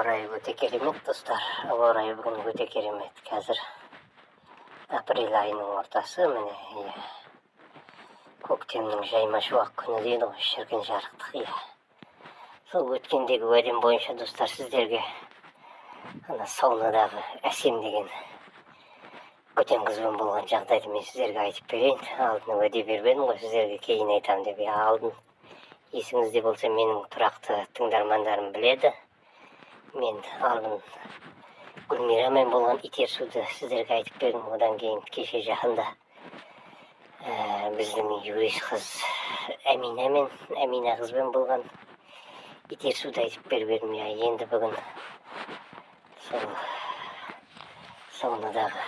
Ауа райы өте керемет, достар. Ауа райы бүгін өте керемет. Қазір апрель айының ортасы, міне, иә. Көктемнің жайма шуақ күні дейді ғой, шіркін жарықтық, иә. Сол өткендегі уәдем бойынша, достар, сіздерге ана саунадағы Әсем деген көтен қызбен болған жағдайды мен сіздерге айтып берейін. Алдын уәде беріп едім ғой сіздерге, кейін айтамын деп, иә. Алдын, есіңізде болса, менің тұрақты тыңдармандарым біледі, мен алдын Гүлмирамен болған итерісуді сіздерге айтып бердім. Одан кейін кеше жақында біздің юрист қыз Әминамен, Әмина қызбен болған итерісуді айтып беріп едім, иә. Енді бүгін сол саунадағы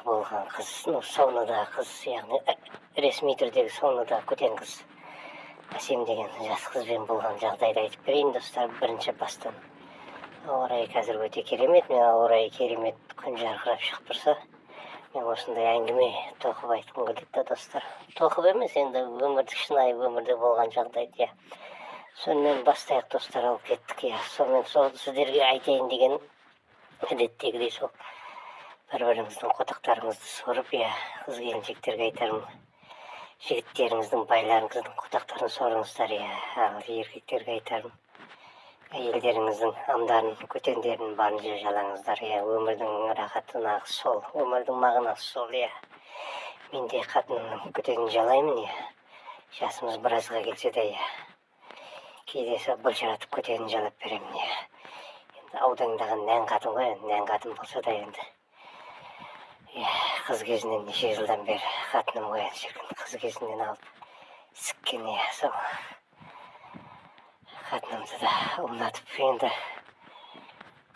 болған қыз, ну, саунадағы қыз, яғни ресми түрдегі саунадағы көтен қыз Әсем деген жас қызбен болған жағдайды айтып берейін, достар, бірінші бастан. Ауа райы қазір өте керемет. Мен ауа райы керемет, күн жарқырап шығып тұрса, мен осындай әңгіме тоқып айтқым келеді да, достар. Тоқып емес енді, өмірлік, шынайы өмірде болған жағдайды, иә. Сонымен бастайық, достар, алып кеттік, иә. Сонымен сол сіздерге айтайын дегенім, әдеттегідей, сол бір біріңіздің қотақтарыңызды сорып, иә. Қыз келіншектерге айтарым, жігіттеріңіздің, байларыңыздың қотақтарын сорыңыздар, иә. Ал еркектерге айтарым, әйелдеріңіздің амдарын, көтендерін барынша жалаңыздар, иә. Өмірдің рахаты нағыз сол, өмірдің мағынасы сол, иә. Мен де қатынымның көтенін жалаймын, иә. Жасымыз біразға келсе де, иә, кейде сол былжыратып көтенін жалап беремін, иә. Енді аудаңдаған нән қатын ғой енді, нән қатын болса да енді, иә, қыз кезінен, неше жылдан бері қатыным ғой енді, шіркін, қыз кезінен алып сіккен, иә. Сол қатынымды да ұнатып, енді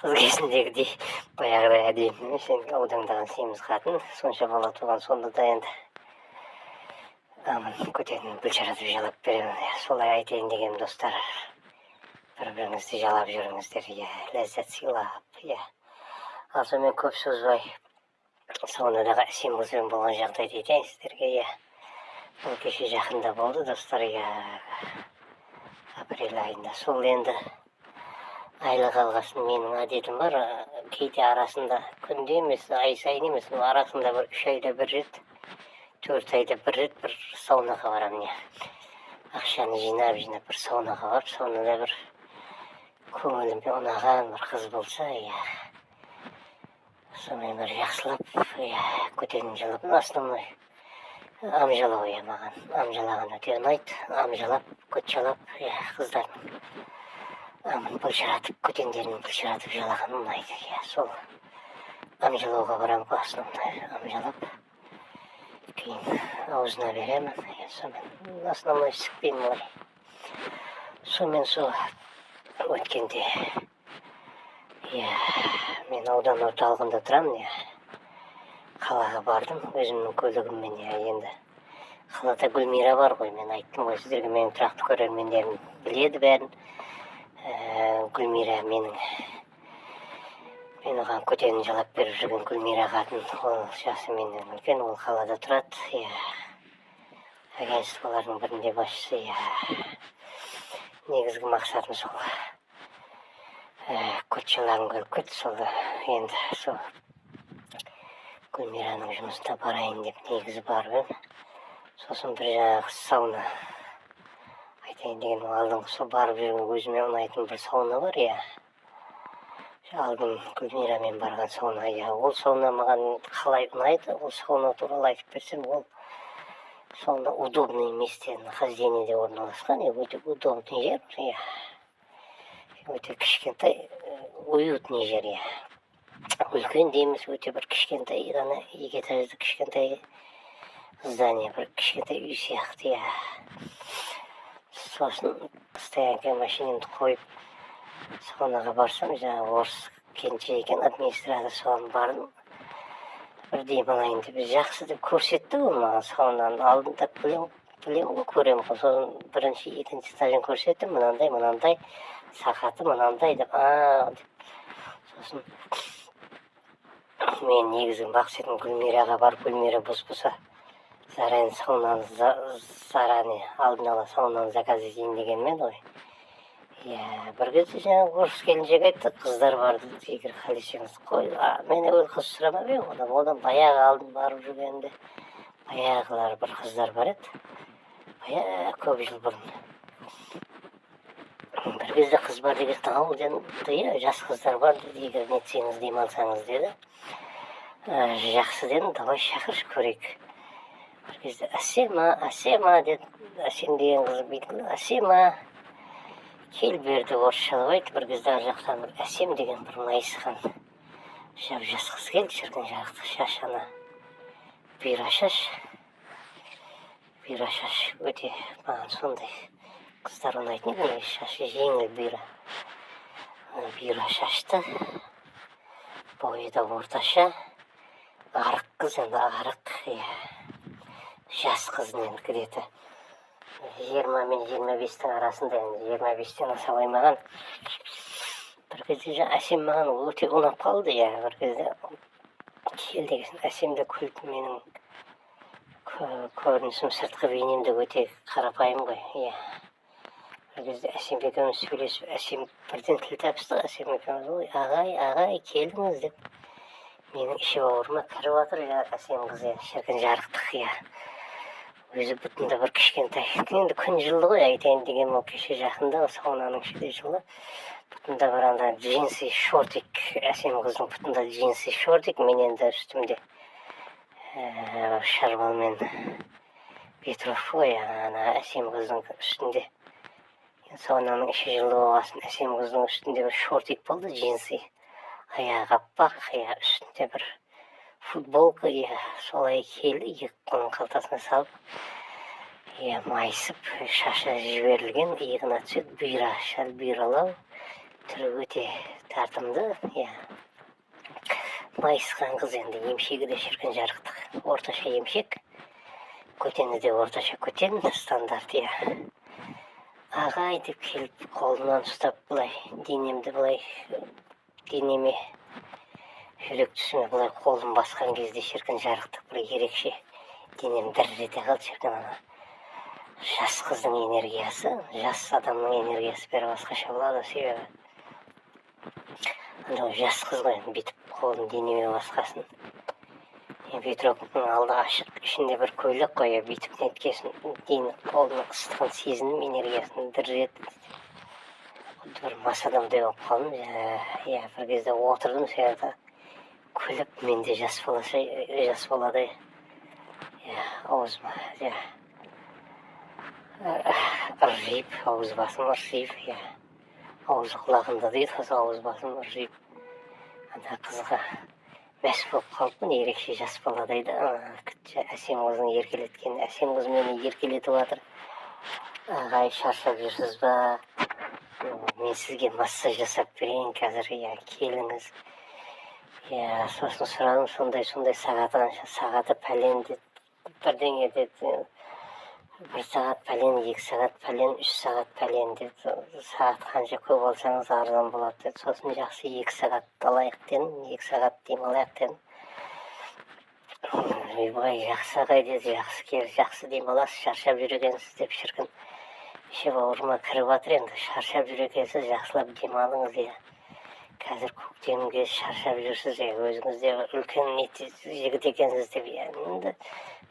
қыз кезіндегідей, баяғыдай әдемі емес енді, аудаңдаған семіз қатын, сонша бала туған, сонда да енді амын, көтенін былжыратып жалап беремін, иә. Солай айтайын дегенім, достар, бір біріңізді жалап жүріңіздер, иә, ләззат сыйлап, иә. Ал сонымен, көп созбай, саунадағы Әсем қызбен болған жағдайды айтайын сіздерге, иә. Бұл кеше жақында болды, достар, иә, апрель айында. Сол енді айлық алғасын менің әдетім бар, кейде арасында, күнде емес, ай сайын емес, но арасында бір 3 айда бір рет, 4 айда бір рет бір саунаға барамын, иә. Ақшаны жинап жинап бір саунаға барып, саунада бір көңіліме ұнаған бір қыз болса, иә, сонымен бір жақсылап, иә, көтенін жалап, ну, основной ам жалау, иә. Маған ам жалаған өте ұнайды. Ам жалап, көт жалап, иә, қыздардың амын былжыратып, көтендерін былжыратып жалаған ұнайды, иә. Сол ам жалауға барамын ғой, основной ам жалап, кейін аузына беремін, иә. Сонымен основной сікпеймін олай. Сонымен сол өткенде, иә, мен аудан орталығында тұрамын, иә, қалаға бардым өзімнің көлігіммен, иә. Енді қалада Гүлмира бар ғой, мен айттым ғой сіздерге, менің тұрақты көрермендерім біледі бәрін. Гүлмира менің, мен оған көтенін жалап беріп жүрген Гүлмира қатын, ол жасы менен үлкен, ол қалада тұрады, иә, агентстволардың бірінде басшысы, иә. Негізгі мақсатым сол көт жалағым келіп кетті. Сол енді сол Гүлмираның жұмысына барайын деп негізі барып едім. Сосын бір жаңағы сауна айтайын дегенім, алдыңғы сол барып жүрген өзіме ұнайтын бір сауна бар, иә, алдын Гүлмирамен барған сауна, иә. Ол сауна маған қалай ұнайды, ол сауна туралы айтып берсем, ол сауна удобный месте нахождениеде орналасқан, иә, өте удобный жер, иә, өте кішкентай, уютный жер, иә. Үлкен де емес, өте бір кішкентай ғана, екі этажды кішкентай здание, бір кішкентай үй сияқты, иә. Сосын стоянка машинамды қойып, саунаға барсам, жаңағы орыс келіншек екен администратор, соған бардым бір демалайын деп. Жақсы деп көрсетті ол маған саунаны. Алдында білем, білемін ғой, көремін ғой. Сосын бірінші, екінші этажын көрсетті, мынандай, мынандай, сағаты мынандай деп, а деп. Сосын мен негізгі мақсатым Гүлмираға барып, Гүлмира бос болса, заранее саунаны, заранее, алдын ала саунаны заказ етейін дегенмен ғой. Иә, бір кезде жаңағы орыс келіншек айтты, қыздар бар деді, егер қалесеңіз қой. Мен әуелі қыз сұрамап едім одан баяғы алдын барып жүргенде баяғылар бір қыздар бар еді, баяғы көп жыл бұрын. Бір кезде қыз бар деген ау дедім, иә, жас қыздар бар деді, егер нетсеңіз, демалсаңыз деді. Жақсы дедім, давай шақыршы, көрейік. Бір кезде «Әсема, Әсема» деді. Әсем деген қыз бүйтіп, «Әсема, кел бері» деп орысшалап айтты. Бір кезде ар жақтан бір Әсем деген бір майысқан жап жас қыз келді. Шіркін жарықтық, шашы ана бұйра шаш, бұйра шаш. Өте маған сондай қыздар ұнайтын еді негізі, шашы жеңіл, бұйра. Бұйра шашты, бойы да орташа, арық қыз енді, арық, иә, жас қыз енді, где-то 20 мен 25-тің арасында енді, 25-тен аса қоймаған. Бір кезде жаңа Әсем маған өте ұнап қалды, иә. Бір кезде кел деген, Әсем де күлді. Менің көрінісім, сыртқы бейнем де өте қарапайым ғой, иә. Бір кезде Әсем екеуміз сөйлесіп, Әсем бірден тіл табыстық Әсем екеуміз. «Ой, ағай, ағай, келіңіз» деп менің іші бауырыма кіріп жатыр, иә, Әсем қыз, иә, шіркін жарықтық, иә. Өзі бұтында бір кішкентай, енді күн жылы ғой, айтайын дегенім, ол кеше жақында саунаның іші де жылы. Бұтында бір анда джинсы шортик, Әсем қыздың бұтында джинсы шортик, мен енді үстімде шарбал мен ветровка ғой. Ана Әсем қыздың үстінде, саунаның іші жылы болғасын, Әсем қыздың үстінде бір шортик болды, джинсы, аяғы аппақ, иә, үстінде бір футболка, иә. Солай келді, екі қолын қалтасына салып, иә, майысып, шашы жіберілген, иығына түседі, бұйра, сәл бұйралау, түрі өте тартымды, иә. Майысқан қыз енді, емшегі де шіркін жарықтық, орташа емшек, көтені де орташа көтен, стандарт, иә. «Ағай» деп келіп қолымнан ұстап, былай денемді, былай денеме, жүрек тұсыма былай қолын басқан кезде, шіркін жарықтық, бір ерекше денем дір ете қалды. Шіркін, ана жас қыздың энергиясы, жас адамның энергиясы бәрі басқаша болады, себебі анау жас қыз ғой енді. Бүйтіп қолын денеме басқасын, ветровканың алды ашық, ішінде бір көйлек қой, иә. Бүйтіп неткесін, дене қолының ыстығын сезіндім, энергиясын, дір етті, құдды бір мас адамдай болып қалдым, иә. Бір кезде отырдым сол жерде күліп, мен де жас балаша, жас баладай, иә, аузыма, иә, ыржиып, ауыз басым ыржиып, иә, аузы құлағында дейді ғой, сол ауыз басым ыржиып, ана қызға мәс болып қалыппын, ерекше жас баладай да. Ана Әсем қыздың еркелеткені, Әсем қыз мені еркелетіп жатыр. «Ағай, шаршап жүрсіз ба? Мен сізге массаж жасап берейін қазір, иә, келіңіз», иә. Сосын сұрадым, сондай сондай, сағаты қанша, сағаты пәлен деді, бірдеңе деді, бір сағат пәлен, 2 сағат пәлен, 3 сағат пәлен деді. Сағат қанша көп алсаңыз, арзан болады деді. Сосын жақсы, 2 сағат алайық дедім, 2 сағат демалайық дедім. «Ойбай, жақсы, ағай», — деді, «жақсы, кел, жақсы демаласыз, шаршап жүр екенсіз» деп, шіркін, іші бауырыма кіріп жатыр енді. «Шаршап жүр екенсіз, жақсылап демалыңыз, иә, қазір көктем кезі, шаршап жүрсіз, иә, өзіңіз де үлкен жігіт екенсіз» деп. Иә, енді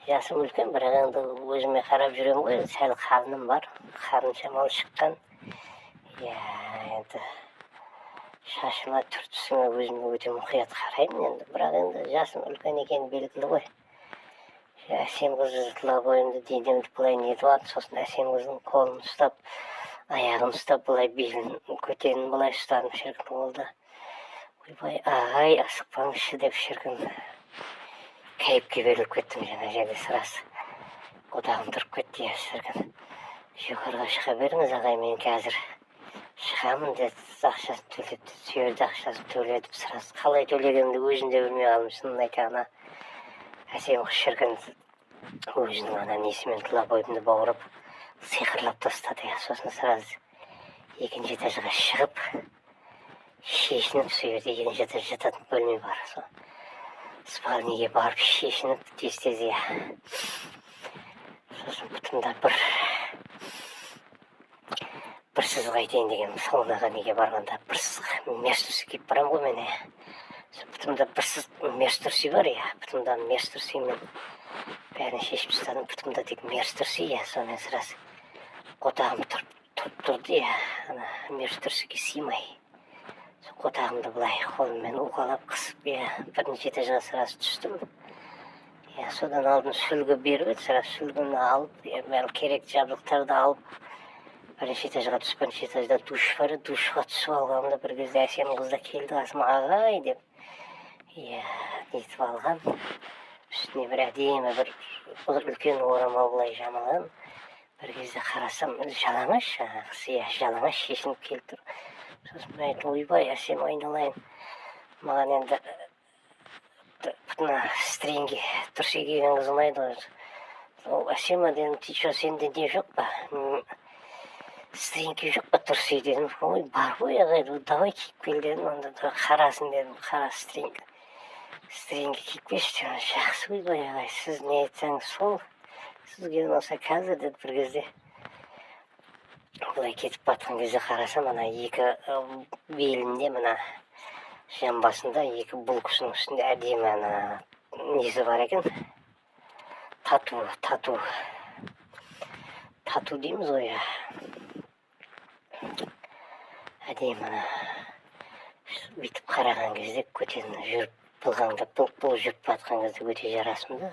жасым үлкен, бірақ енді өзіме қарап жүремін ғой, сәл қарным бар, қарын шамалы шыққан, иә. Енді шашыма, түр түсіме өзіме өте мұқият қараймын енді, бірақ енді жасым үлкен екені белгілі ғой. Әсем қыз тұла бойымды, денемді былай нетіп алды. Сосын Әсем қыздың қолын ұстап, аяғын ұстап, былай белін, көтенін былай ұстадым. Шіркін, болды. «Ойбай, ағай, асықпаңызшы» деп, шіркін, кайыпке беріліп кеттім жаңа жерде, сразу одағым тұрып кетті, иә. Шіркін, «Жоғарыға шыға беріңіз, ағай, мен қазір шығамын» деді. Ақшасын төлеп, сол жерде ақшасын төлетіп, сразу қалай төлегенімді өзім де білмей қалдым, шынын айтайын. Ана Әсем қыз, шіркін, өзінің ана несімен тұла бойымды баурап, сиқырлап тастады, иә. Сосын сразу екінші этажға шығып, шешініп, сол жерде екінші этаж жататын бөлме бар, сол спальныйге барып шешініп, тез тез, иә. Сосын бұтымда бір Бір сызық айтайын дегенім, саунаға неге барғанда бір сызық мерс трусы киіп барамын ғой мен, иә. Сол бұтымда бір сызық мерс трусы бар, иә. Бұтымда мерс трусымен бәрін шешіп тастадым, бұтымда тек мерс трусы, иә. Сонымен сразу қотағым тұрып тұрып тұрды, иә, ана мерс трусыге сыймай. Сол қотағымды былай қолыммен уқалап, қысып, иә, бірінші этажға сразу түстім, иә. Содан алдын сүлгі беріп еді, сразу сүлгіні алып, иә, барлық керекті жабдықтарды алып, бірінші этажға түсіп, бірінші этажда душ бар еді, душқа түсіп алғанымда, бір кезде Әсем қыз да келді қасыма, «Ағай» деп, иә, нетіп алған, үстіне бір әдемі бір үлкен орамал былай жамылған. Бір кезде қарасам, жалаңаш жаңағы қыз, иә, жалаңаш шешініп келіп тұр. Сосын мен айттым: «Ойбай, Әсем, айналайын, маған енді мына стринги трусы киген қыз ұнайды ғой». «Ол Әсема, — дедім, — ты че, сенде не жоқ па, стринги жоқ па, трусы?» — дедім. «Ой, бар ғой, ағай, давай киіп кел», — дедім. «Онда қарасын, — дедім, — қара стринги киіп келші», — дедім. «Жақсы, ойбай, ағай, сіз не айтсаңыз сол, сізге ұнаса қазір», — деді. Бір кезде былай кетіп бара жатқан кезде қарасам, ана екі белінде, мына жамбасында, екі булкасының үстінде әдемі ана несі бар екен, тату дейміз ғой, иә. Әдемі ана бүйтіп қараған кезде, көтені жүріп, былғаңдап, былқ былқ жүріп бара жатқан кезде өте жарасымды,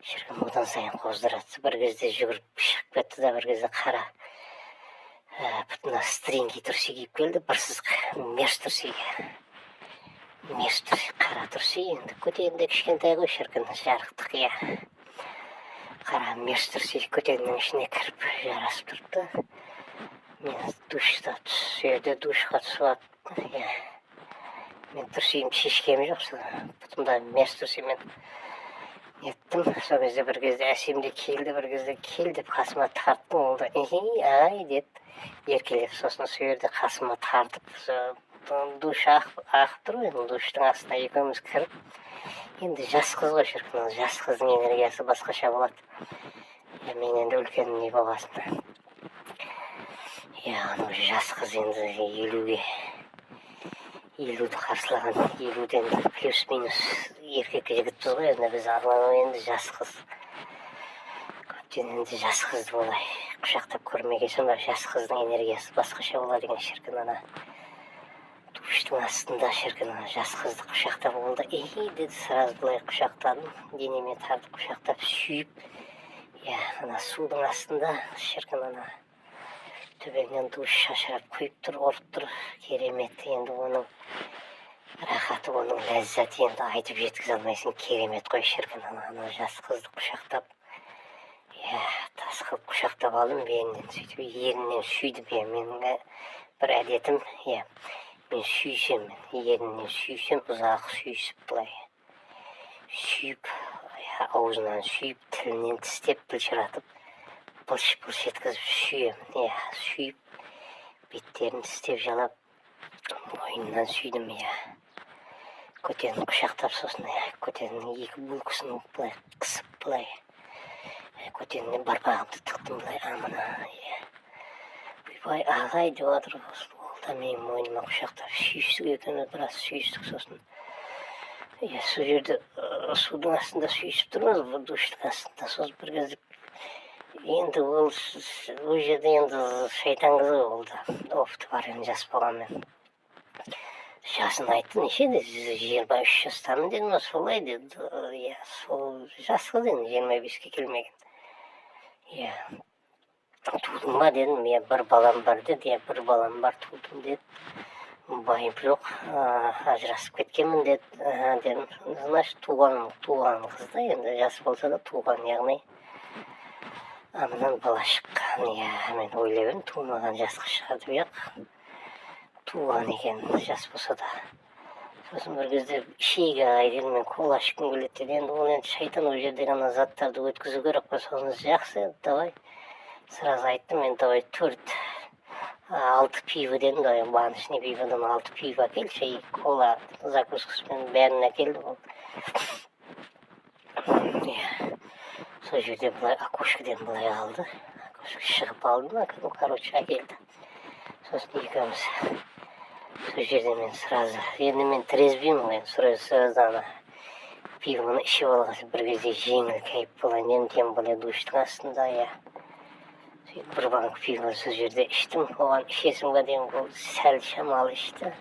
шіркін, одан сайын қоздырады. Бір кезде жүгіріп шығып кетті да, бір кезде қара мына стринги трусы киіп келді, бір сызық мерс трусы, мерс трусы, қара трусы. Енді көтені де кішкентай ғой, шіркін, жарықтық, иә. Қара мерс трусы көтеннің ішіне кіріп жарасып тұрыпты. Мен душта түседі, душқа түсіп алып, иә, мен трусиімді шешкенім жоқ, сол бұтымда мерс трусимен неттім. Сол кезде бір кезде Әсем де келді. Бір кезде «Кел» деп қасыма тарттым, ол да «Ихи, ай» деді еркелеп. Сосын сол жерде қасыма тартып, сол душ ағып тұр ғой енді, душтың астына екеуміз кіріп, енді жас қыз ғой, шіркін, ол жас қыздың энергиясы басқаша болады, иә. Мен енді үлкен не болғасын, иә, анау жас қыз енді 50-ге, 50-ді қарсылаған, 50-ден плюс минус еркек жігітпіз ғой енді біз. Анау енді жас қыз, көптен енді жас қызды олай құшақтап көрмеген соң ба, жас қыздың энергиясы басқаша болады екен, шіркін. Ана душтың астында, шіркін, ана жас қызды құшақтап, ол да «Ей» деді. Сразу былай құшақтадым, денеме тартып, құшақтап, сүйіп, иә, ана судың астында, шіркін, ана төбеңнен душ шашырап құйып тұр, ұрып тұр, керемет. Енді оның рахаты, оның ләззаты енді айтып жеткізе алмайсың, керемет қой, шіркін. Ана жас қызды құшақтап, иә, тас қылып құшақтап алдым белінен, сөйтіп ернінен сүйдім, иә. Менің бір әдетім, иә, мен сүйсем, мен ернінен сүйсем, ұзақ сүйісіп, былай сүйіп, иә, аузынан сүйіп, тілінен тістеп, былжыратып, былш былш еткізіп сүйемін, иә. Сүйіп, беттерін тістеп, жалап, мойнынан сүйдім, иә, көтенін құшақтап. Сосын, иә, көтенінің екі булкасын былай қысып, былай, иә, көтеніне бармағымды тықтым былай, амына, иә. «Ойбай, ағай» деп жатыр. Ол да менің мойныма құшақтап сүйістік, екеуміз біраз сүйістік. Сосын, иә, сол жерде судың астында сүйісіп тұрмыз, душтың астында. Сосын бір кезде енді ол жерде енді шайтан қызы ғой, ол да опыты бар енді, жас болғанмен. Жасын айтты, нешеде, «23 жастамын» деді ма, солай деді, иә. Сол жас қыз енді, 25-ке келмеген, иә. «Тудың ба?» — дедім. «Иә, бір балам бар», — деді. «Иә, бір балам бар, тудым», — деді. «Байым жоқ, ажырасып кеткенмін», — деді. «Іхі», — дедім. Значит, туған қыз да енді, жас болса да туған, яғни анынан бала шыққан, иә. Мен ойлап едім, тумаған жас қыз шығар деп, иә, туған екен, жас болса да. Сосын бір кезде «Ішейік, ағай», — дедім мен, «кола ішкім келеді», — деді. Енді ол енді шайтан, ол жердегі ана заттарды өткізу керек қой. Сосын «Жақсы, давай», сразу айттым мен, «давай төрт, алты пиво», — дедім. «Давай баночный пиводан алты пиво әкелші и кола, закускасымен бәрін әкелді ол, иә. Сол жерде былай окошкадан былай алды, окошко шығып алды ма, ну, короче, әкелді. Сосын екеуміз сол жерде, мен сразу, енді мен трезвыймын ғой енді, сразу ана пивоны ішіп алған соң, бір кезде жеңіл кайф болайын дедім, тем более душтың астында, иә. Сөйтіп бір банк пиво сол жерде іштім. Оған «Ішесің ба?» дедім, ол сәл шамалы ішті,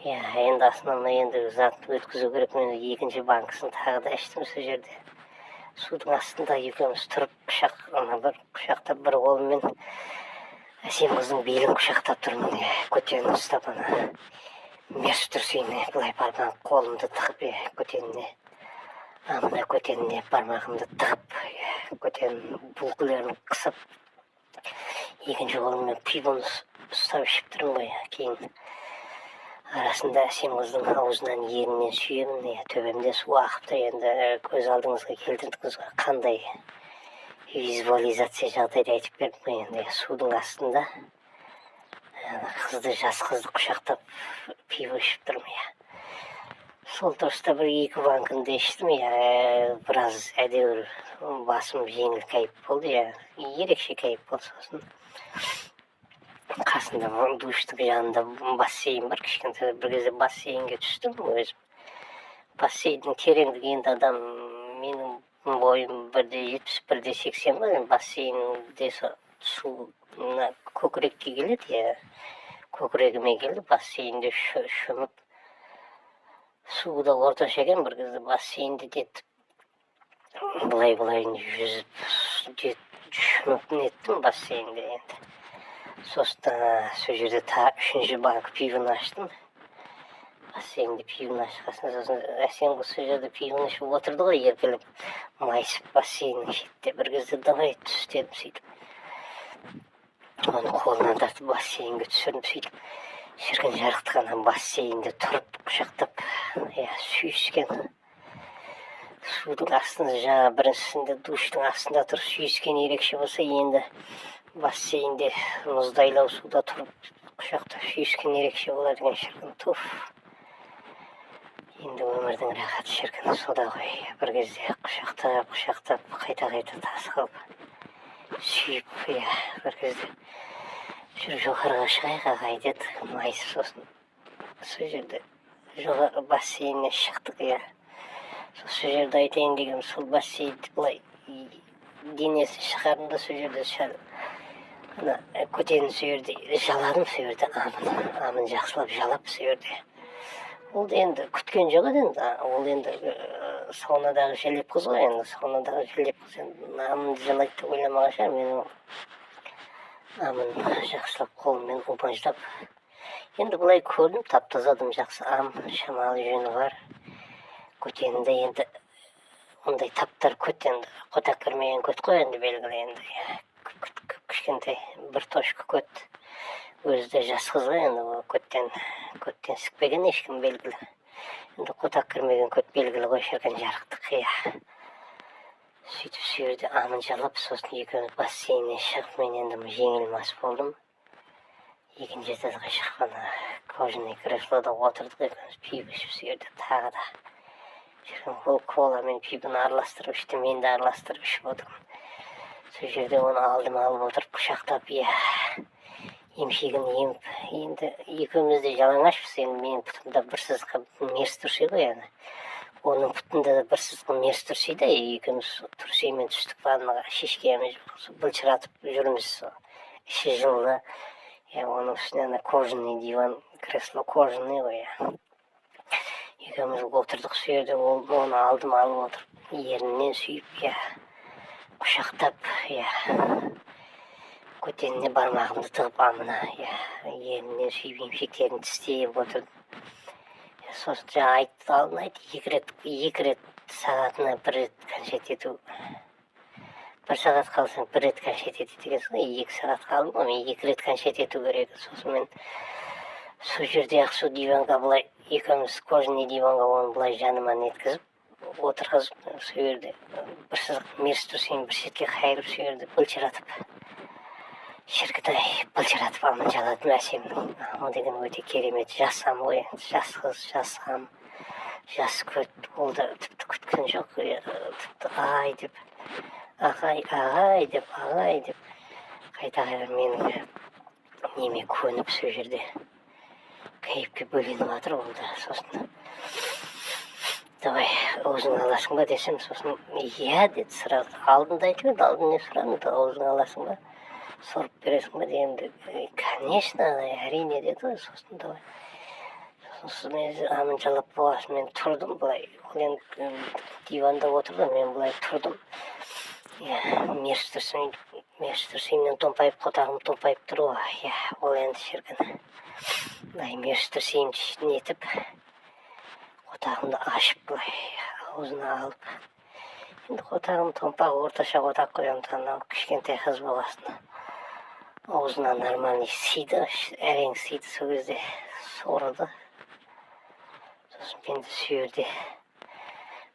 иә. Енді основной, енді зат өткізу керек. Мен екінші банкасын тағы да іштім. Сол жерде судың астында екеуміз тұрып, құшақ, ана бір құшақтап, бір қолыммен Әсем қыздың белін құшақтап тұрмын, иә, көтенін ұстап, ана мерс трусиіне былай бармақ қолымды тығып, иә, көтеніне, мына көтеніне бармағымды тығып, иә, көтенінің булкілерін қысып, екінші қолыммен пивоны ұстап ішіп тұрмын ғой, иә. Кейін арасында Әсем қыздың аузынан, ернінен сүйемін, иә, төбемде су ағып тұр. Енді көз алдыңызға келтірдіңіз ғой, қандай визуализация жағдайды айтып бердім ғой енді, иә. Судың астында ана қызды, жас қызды құшақтап пиво ішіп тұрмын, иә. Сол тұрыста бір екі банкін де іштім, иә. Біраз әдеуір басым жеңіл кайф болды, иә, ерекше кайф болды. Сосын қасында, душтың жанында бассейн бар кішкентай. Бір кезде бассейнге түстім өзім. Бассейннің тереңдігі енді адам, менің бойым 1,70, 1,80 ба, енді бассейнде су мына көкірекке келеді, иә, көкірегіме келді. Бассейнде шөміп, суы да орташа екен. Бір кезде бассейнде детіп, былай былай жүзіп, шөміп неттім бассейнде енді. Сосын сол жерде тағы үшінші банк пивоны аштым. Бассейнде пивоны ашқан сосын Әсем қыз сол жерде пивоны ішіп отырды ғой еркелеп, майысып бассейннің шетінде. Бір кезде «Давай, түс», — дедім. Сөйтіп оны қолынан тартып бассейнге түсірдім. Сөйтіп, шіркін жарықтық, ана бассейнде тұрып құшақтап, иә, сүйіскен. Судың астында, жаңа біріншісінде душтың астында тұрып сүйіскен ерекше болса, енді бассейнде мұздайлау суда тұрып құшақтап сүйіскен ерекше болады екен, шіркін. Туф, енді өмірдің рахаты, шіркін, сода ғой. Бір кезде құшақтап құшақтап, қайта қайта тас қылып сүйіп, иә. Бір кезде «Жүр, жоғарыға шығайық, ағай», — деді майысып. Сосын сол жерде жоғары бассейніне шықтық, иә. Сол жерде айтайын дегенім, сол бассейнді былай денесін шығардым да, сол жерде сәл ана көтенін сол жерде жаладым. Сол жерде амын жақсылап жалап, сол жерде ол да енді күткен жоқ еді. Енді ол енді саунадағы желеп қыз ғой енді, саунадағы желеп қыз енді амынды жалайды деп ойламаған шығар. Мен ол амын жақсылап қолыммен умаждап, енді былай көрдім, тап таза адам, жақсы ам, шамалы жөні бар көтенінде. Енді ондай таптар көт енді қотақ кірмеген көт қой енді, белгілі енді, иә. Кішкентай бір точка көт. Өзі де жас қыз ғой енді, ол көттен сікпеген ешкім, белгілі енді, қотақ кірмеген көт белгілі ғой, шіркін жарықтық, иә. Сөйтіп сол жерде амын жалап, сосын екеуміз бассейннен шығып, мен енді жеңіл мас болдым. Екінші этажға шығып, ана кожаный креслода отырдық екеуміз пиво ішіп. Сол жерде тағы да, шіркін, ол кола мен пивоны араластырып ішті, мен де араластырып ішіп отырмын. Сол жерде оны алдыма алып отырып құшақтап, иә, емшегін еміп, енді екеуміз де жалаңашпыз. Енді менің пұтымда бір сызыққа мерс трусы ғой, яғни оның пұтында да бір сызыққа мерс трусы да. Екеуміз трусимен түстік ваннаға, шешкеніміз жоқ, былжыратып жүрміз, іші жылы, иә. Оның үстіне ана кожаный диван, кресло кожаный ғой, иә. Екеуміз отырдық сол жерде. Ол оны алдыма алып отырып, ернінен сүйіп, иә, құшақтап, иә, көтеніне бармағымды тығып, амына, иә, ернінен сүйіп, емшектерін тістеп отырдым. Сосын жаңа айтты, алдын айтты, екі рет, сағатына бір рет кончать ету, бір сағат қалсаң, бір рет кончать етеді екенсің ғой. 2 сағат қалдым ғой мен, екі рет кончать ету керек. Сосын мен сол жерде ақ сол диванға былай екеуміз кожаный диванға оны былай жаныма неткізіп отырғызып, сол жерде бір сызық мерс трусиін бір шетке қайырып, сол жерде былжыратып, шіркін ай, былжыратып амын жаладым. Әсемнің амы деген өте керемет жас ам ғой енді, жас қыз, жас ам, жас көт. Ол да тіпті күткен жоқ, тіпті «Ай» деп, «Ағай, ағай» деп, «Ағай» деп қайта қайта менің Неме көніп, сол жерде кайфке бөленіп жатыр ол да. Сосын давай, аузыңа аласың ба десем, сосын иә деді сразу. Алдында айтып еді, алдын не сұрадым, аузыңа аласың ба, сорып бересің ба дегенде, конечно, әрине деді ғой. Сосын давай, сосын мен аманжалап болғасын, мен тұрдым былай. Ол енді диванда отырды, мен былай тұрдым, иә. Мерс тірсейімнен томпайып, қотағым томпайып тұр ғой, иә. Ол енді, шіркін, былай мерс тірсейімді нетіп, қотағымды ашып, былай аузына алып. Енді қотағым томпақ, орташа қотақ қой. Енді анау кішкентай қыз болғасын, аузына нормальный сыйды, әрең сыйды. Сол кезде сорды. Сосын мен де сол жерде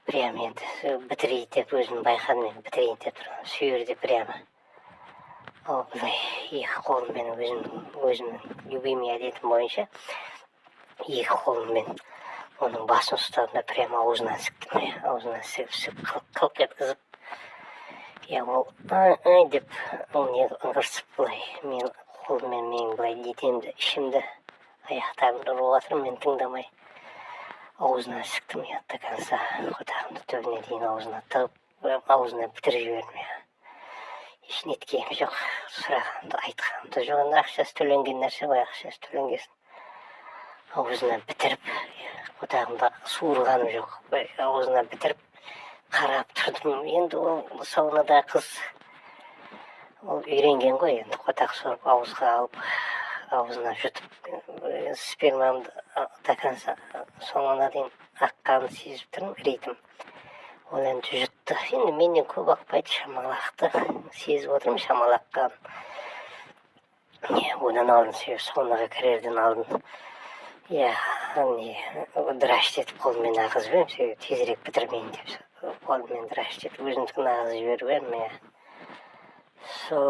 прям енді бітірейін деп, өзім байқадым, мен бітірейін деп тұрған. Сол жерде прямо ол былай екі қолыммен, өзімнің любимый әдетім бойынша, екі қолыммен оның басын ұстадым да, прямо аузынан сіктім, иә. Аузынан сігіп, сігіп, қылқ қылқ еткізіп, иә. Ол ай ай деп, ол не ыңғырсып, былай мен қолыммен менің былай денемді, ішімді, аяқтарымды ұрып жатыр. Мен тыңдамай аузына сіктім, иә. До конца қотағымды түбіне дейін аузына тығып, аузына бітіріп жібердім, иә. Еш неткенім жоқ, сұрағанымды айтқаным да жоқ. Енді ақшасы төленген нәрсе ғой, ақшасы төленгесін аузына бітіріп, қотағымды суырғаным жоқ, аузына бітіріп қарап тұрдым. Енді ол саунадағы қыз, ол үйренген ғой енді қотақ сорып, ауызға алып, аузына жұтып. Спермамды до конца, соңына дейін аққанын сезіп тұрмын, ритм. Ол енді жұтты. Енді менен көп ақпайды, шамалы ақты, сезіп отырмын шамалы аққанын. Не одан алдын, себебі саунаға кірерден алдын, иә, не дрочить етіп қолыммен ағызып едім. Себебі тезірек бітірмейін деп, қолыммен дрочить етіп, өзімдікін ағызып жіберіп едім, иә. Сол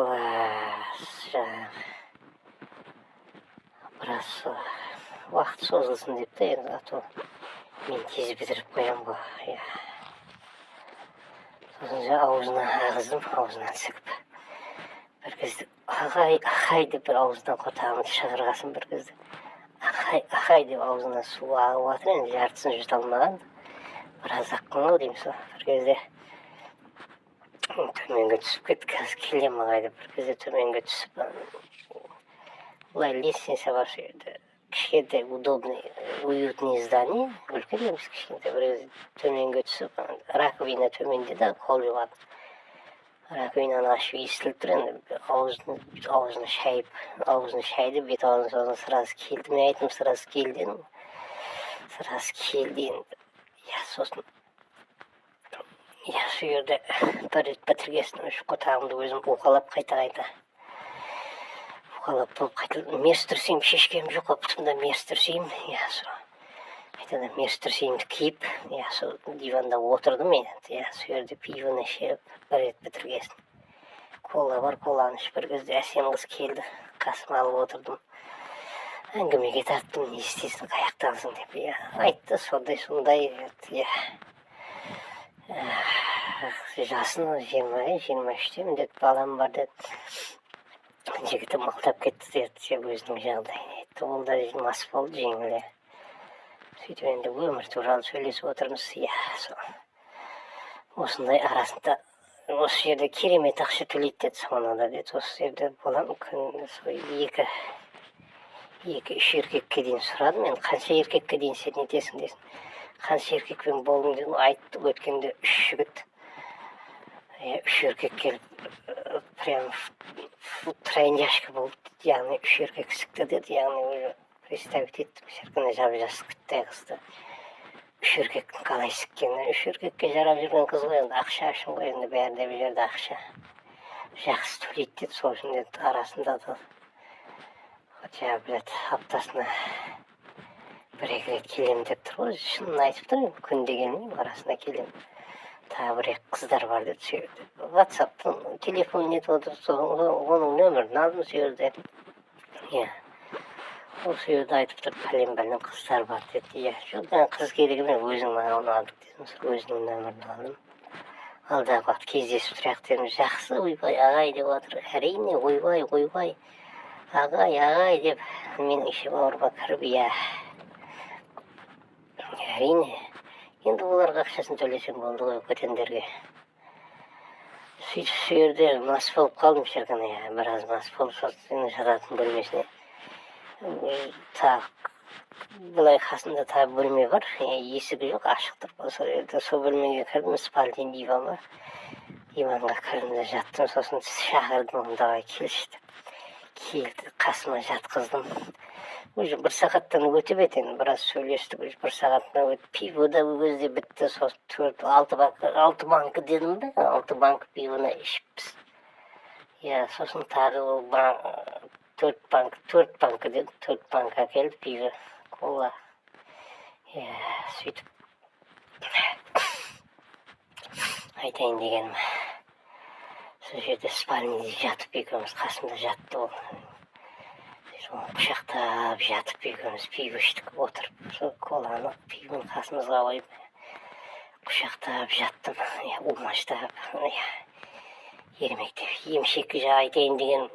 жаңағы біраз уақыт созылсын деп та енді, а то мен тез бітіріп қоямын ғой, иә. Сосын жаңа аузына ағыздым, аузынан сігіп. Бір кезде ағай, ағай деп бір аузынан қотағымды шығарғасын, бір кезде ағай, ағай деп аузынан су ағып жатыр. Енді жартысын жұта алмаған, біраз аққан ау деймін. Сол бір кезде төменге түсіп кетті. Қазір келемін, ағай, деп бір кезде төменге түсіп, былай лестница бар сол жерде, кішкентай, удобный, уютный здание, үлкен емес, кішкентай. Бір кезде төменге түсіп, раковина төменде да, қол жуатын раковинаны ашып, естіліп тұр енді. Аузын шайып, аузын шайды, бет аузын. Сосын сразу келді. Мен айттым, сразу кел дедім, сразу келді енді, иә. Сосын, иә, сол жерде бір рет бітіргесін, үш қотағымды өзім уқалап, қайта қайта уқалап болып, қайта мерс трусиімді шешкенім жоқ қой, бұтымда мерс трусиім, иә. Сол қайтадан мерс трусиімді киіп, иә, сол диванда отырдым енді, иә. Сол жерде пивоны ішіп, бір рет бітіргесін, кола бар, коланы ішіп. Бір кезде әсем қыз келді, қасыма алып отырдым, әңгімеге тарттым. Не істейсің, қаяқтансың деп, иә. Айтты, сондай сондай, иә. Жасым 20, 23-темін деді, балам бар деді, жігітім алдап кетті деді деп өзінің жағдайын айтты. Ол да мас болды жеңіл, иә. Сөйтіп енді өмір туралы сөйлесіп отырмыз, иә. Сол осындай арасында осы жерде керемет ақша төлейді деді, саунада деді. Осы жерде боламын күн. Сол екі үш еркекке дейін сұрадым енді, қанша еркекке дейін сен нетесің десін, қанша еркекпен болдың дедім. Айтты, өткенде үш жігіт, иә, үш еркек келіп, прям тройняшка болды, яғни үш еркек сікті деді. Яғни уже представить еттім, шіркін, жап жас кіттай қызды үш еркектің қалай сіккенін. Үш еркекке жарап жүрген қыз ғой енді, ақша үшін ғой енді, бәрі де бұл жерде ақша жақсы төлейді деді. Сол үшін деді, арасында да хотя, блядь, аптасына бір екі рет келемін деп тұр ғой. Шынын айтып тұрмын, күнде келмеймін, арасында келемін. Тағы бір екі қыздар бар деді сол жерде. Ватсаптан телефон нетіп отыр, оның нөмірін алдым сол жерде, иә. Ол сол жерде айтып тұр, пәлен бәлен қыздар бар деді, иә. Жоқ, маған қыз керек емес, өзің маған ұнадың дедім. Сол өзінің нөмірін алдым. Алдағы уақыт кездесіп тұрайық дедім. Жақсы, ойбай, ағай деп жатыр. Әрине, ойбай, ойбай. Ағай, ағай деп менің іші бауырыма кіріп, иә, әрине, енді оларға ақшасын төлесең болды ғой көтендерге. Сөйтіп сол жерде мас болып қалдым, шіркін, иә, біраз мас болып, сосын жататын бөлмесіне тағы былай қасында тағы бөлме бар, есігі жоқ, ашық тұр. Сол жерде, сол бөлмеге кірдім, спальный диван бар, диванға кірдім де жаттым. Сосын шақырдым оны: «Давай, келші», – деп. Келді, қасыма жатқыздым. Уже бір сағаттан өтіп еді енді, біраз сөйлестік, уже бір сағаттан өтіп, пиво да ол кезде бітті. Сосын төрт алты банка, алты банка дедім бе, алты банка пивоны ішіппіз, иә. Сосын тағы ол төрт банка, төрт банка дедім, төрт банка әкелді пиво, кола, иә. Сөйтіп айтайын дегенім, сол жерде спальныйда жатып екеуміз, қасымда жатты ол, соны құшақтап жатып екеуміз пиво іштік отырып. Сол коланы, пивоны қасымызға қойып, құшақтап жаттым, иә, умаждап, иә, ермектеп. Емшек, жаңа айтайын деген,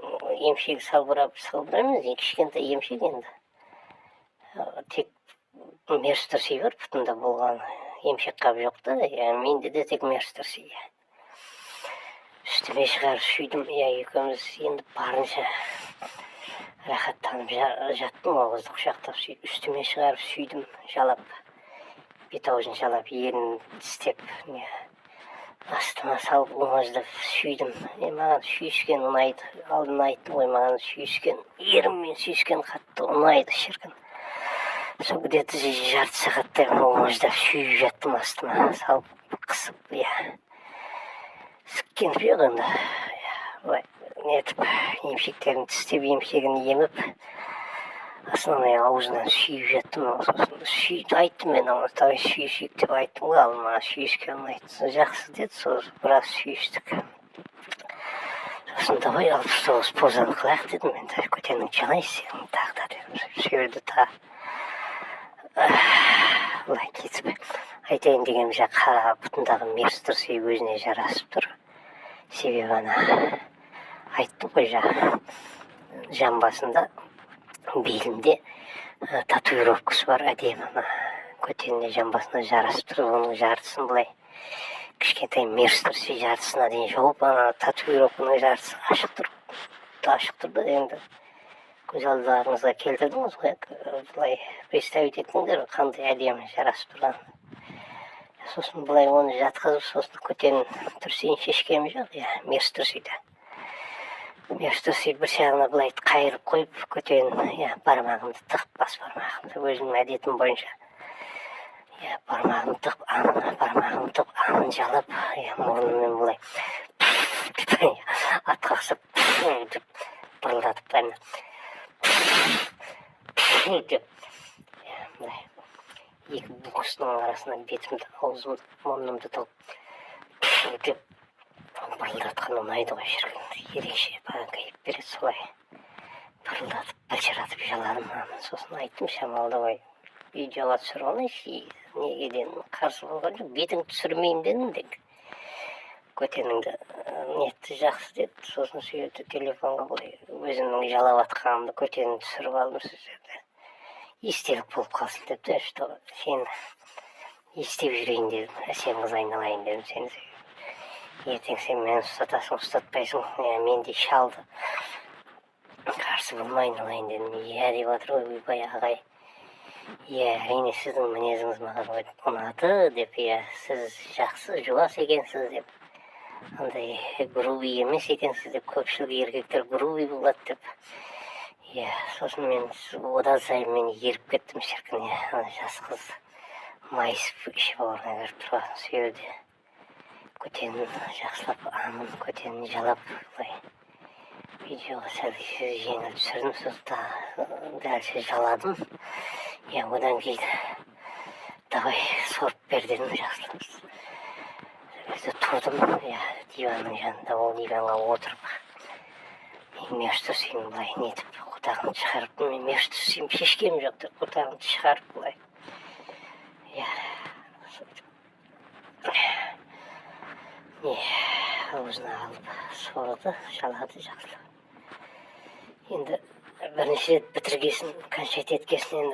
емшегі салбырап, салбырап емес, кішкентай емшек енді. Тек мерс трусы бар бұтында болғаны, емшек қап жоқ та, иә, менде де тек мерс трусы, иә. Үстіме шығарып сүйдім, иә, екеуміз енді барынша рахаттанып жаттым. Ол қызды құшақтап сөйтіп үстіме шығарып сүйдім, жалап, бет аузын жалап, ернін тістеп, не, астыма салып умаждап сүйдім. Е, маған сүйіскен ұнайды, алдын айттым ғой, маған сүйіскен, еріммен сүйіскен қатты ұнайды, шіркін. Сол где-то жарты сағаттай умаждап сүйіп жаттым, астыма салып, қысып, иә. Сіккен жоқ енді, иә, былай нетіп, емшектерін тістеп, емшегін еміп, основной аузынан сүйіп жаттым. Сосын сүй айттым мен оған: «Давай сүйісейік», – деп айттым ғой. Ал маған сүйіскен ұнайды. «Жақсы», – деді. Сосын біраз сүйістік. Сосын: «Давай 69 позаны қылайық», – дедім мен. «Давай, көтенің жалайын сенің тағы да», – дедім. Сол жерде тағы былай кетіп, айтайын дегенім, жаңа қара бұтындағы мерс трусы өзіне жарасып тұр, себебі ана айттым ғой, жаңа жамбасында, белінде татуировкасы бар әдемі, ана көтеніне, жамбасына жарасып тұр. Оның жартысын былай кішкентай мерс трусы жартысына дейін жауып, ана татуировканың жартысы ашық тұр, ашық тұр да. Енді көз алдарыңызға келтірдіңіз ғой, былай представить еттіңдер ғой, қандай әдемі жарасып тұрған. Сосын былай оны жатқызып, сосын көтенін, трусиін шешкенім жоқ, иә, мерс трусиді, мерс трусы бір жағына былай қайырып қойып, көтенін, иә, бармағымды тығып, бас бармағымды, өзімнің әдетім бойынша, иә, бармағымды тығып, бармағымды тығып, анын жалап, иә, мұрныммен былай атқа ұқсап деп бырылдатып, ана деп, иә, былай екі буксының арасына бетімді, аузымды, мұрнымды тығып деп бырылдатқан ұнайды ғой, шіркін, ерекше маған кайф береді. Солай бырылдатып, былжыратып жаладым аны. Сосын айттым шамалы: «Давай, видеоға түсіріп алайыншы». «Неге?» – дедім. Қарсы болған жоқ. «Бетіңді түсірмеймін», – дедім, тек көтеніңді нетті. «Жақсы», – деді. Сосын сол жерде телефонға былай өзімнің жалап жатқанымды, көтенін түсіріп алдым сол жерде, естелік болып қалсын деп те, что сен естеп жүрейін дедім. «Әсем қыз, айналайын», – дедім. «Сен ертең сен мені ұстатасың, ұстатпайсың, иә, мендей шалды қарсы болма, айналайын», – дедім. «Иә», – деп жатыр ғой. «Ойбай, ағай, иә, әрине, сіздің мінезіңіз маған ұнады», – деп, иә, «сіз жақсы, жуас екенсіз», – деп, «андай грубый емес екенсіз», – деп, «көпшілік еркектер грубый болады», – деп, иә. Сосын мен одан сайын мен еріп кеттім, шіркін, иә, ана жас қыз майысып, іші бауырына кіріп тұрған. Сол жерде көтенін жақсылап, анын, көтенін жалап, былай видеоға сәл жеңіл түсірдім. Сосын тағы дальше жаладым, иә. Одан кейін: «Давай, сорып бер», – дедім жақсылап. Сол кезде тұрдым, иә, диванның жанында, ол диванға отырып, мен мерс трусиін былай нетіп, қотағымды шығарып, мен мерс трусиін шешкенім жоқ деп, қотағымды шығарып былай, иә, сөйтіп не, аузына алып сорды, жалады жақсылап. Енді Бірінші рет бітіргесін, кончать еткесін,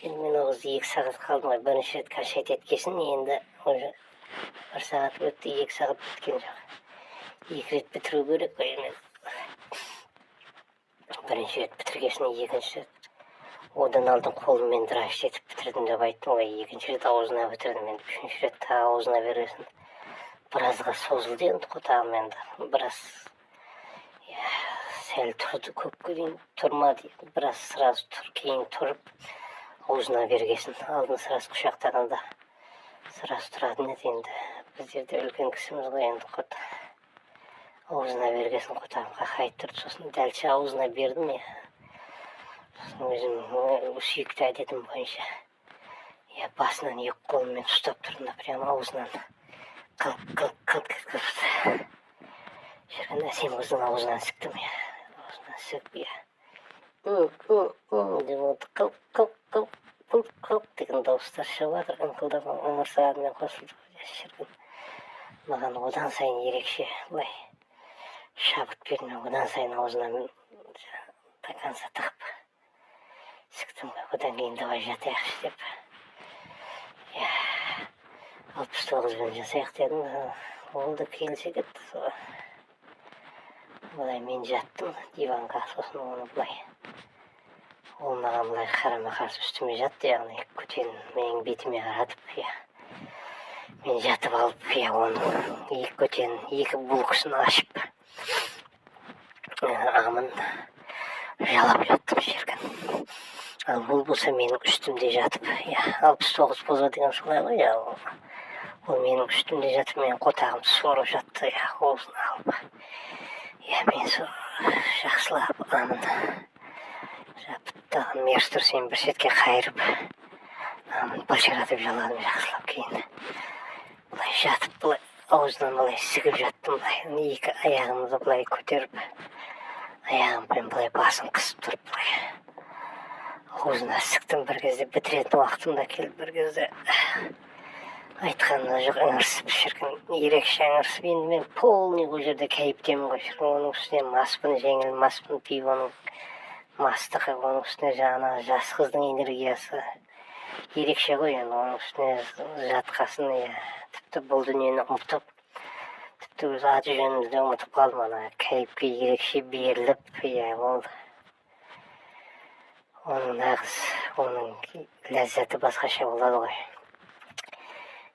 енді мен ол кезде 2 сағат қалдым ғой. Бірінші рет кончать еткесін, енді уже бір сағат өтті, 2 сағат біткен жоқ. Екі рет бітіру керек қой. Мен бірінші рет бітіргесін, екінші рет, одан алдын қолыммен дрочить етіп бітірдім деп айттым ғой. Екінші рет аузына бітірдім. Енді үшінші рет тағы аузына бергесін, біразға созылды енді қотағым. Енді біраз, иә, сәл тұрды, көпке дейін тұрмады, біраз сразу тұр. Кейін тұрып аузына бергесін, алдын сразу құшақтағанда сразу тұратын еді. Енді біздер де үлкен кісіміз ғой енді. Қот аузына бергесін, қотағым қақайып тұрды. Сосын дальше аузына бердім, иә. Сосын өзім сүйікті әдетім бойынша, иә, басынан екі қолыммен ұстап тұрдым да, прямо аузынан қылқ, қылқ, қылқ еткізіп, шіркін, әсем қыздың аузынан сіктім, иә. Аузынан сігіп, иә, деп болды. Қылқ, қылқ, қылқ, қылқ, қылқ деген дауыстар шығып жатыр, ыңқылдап, ыңырсағанмен қосылды. Шіркін, маған одан сайын ерекше былай шабыт берді. Мен одан сайын аузына до конца тығып сіктім ғой. Одан кейін давай жатайықшы деп, иә, 69-бен жасайық дедім. Ол да келісе кетті. Сол былай мен жаттым диванға. Сосын оны былай, ол маған былай қарама қарсы үстіме жатты, яғни көтен менің бетіме қаратып, иә. Мен жатып алып, иә, оның екі көтенін, екі булкасын ашып, амын жалап жаттым, шіркін. Ал ол болса менің үстімде жатып, иә, 69 поза деген солай ғой, иә. Ол менің үстімде жатып, менің қотағымды сорып жатты, иә, аузына алып, иә. Мен сол жақсылап амын жаптаған мерстірсен бір шетке қайырып, амын былшыратып жаладым жақсылап. Кейін былай жатып, былай аузынан былай сігіп жаттым. Былай екі аяғымды былай көтеріп, аяғыммен былай басын қысып тұрып, былай аузына сіктім. Бір кезде бітіретін уақытым да келді. Бір кезде айтқаны жоқ, ыңырсып, шіркін, ерекше ыңырсып. Енді мен полный ол жерде кайфтемін ғой, шіркін. Оның үстіне маспын, жеңіл маспын, пивоның мастығы, оның үстіне жаңағы жас қыздың энергиясы ерекше ғой енді. Оның үстіне жатқасын, иә, тіпті бұл дүниені ұмытып, тіпті өз аты жөнімді де ұмытып қалдым ана кайфке ерекше беріліп, иә. Ол оның нағыз, оның ләззаты басқаша болады ғой,